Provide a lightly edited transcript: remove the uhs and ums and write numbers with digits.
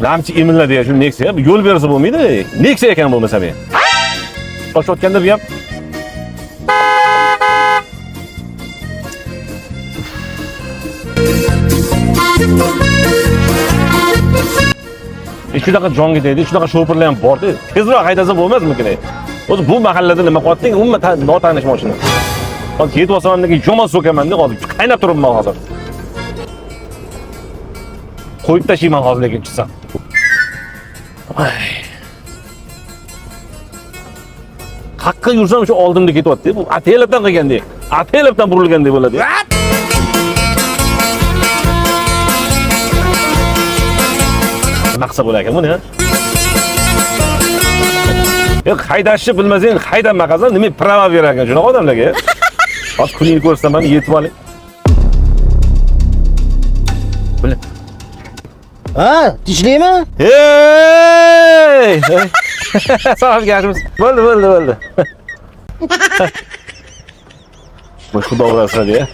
Lamchi emiladi ya shu Nexia. Yo'l bersa bo'lmaydi. Nexia ekan bo'lmasa men. Toshayotganda bu ham shunaqa jonga tegdi, shunaqa shofirlar ham bordi. Tezroq haydasa bo'lmasmikin? O'zi bu mahallada nima qilyapting? Umuman notanish mashina. Hozir yetib olsam keyin yomon so'kaman-da, hozir qaynab turibman hozir. Qo'yib tashlayman hozir lekin chiqsam. Ay. Qaqqa yursam shu oldimda ketyapti. Bu ataylabdan qilgandek, ataylabdan burilgandek bo'ladi. Nima qilsa bo'lar ekan buni? Yo'q, haydashni bilmasang, haydama qilsan, nima prava berar ekan shunaqa odamlarga? Hozir kuningni ko'rsataman, yetib oling. Buni. Ha, tinchlikmi? Hey! Salom gapimiz. Bo'ldi, bo'ldi, bo'ldi. Bu xudo urasadi ya.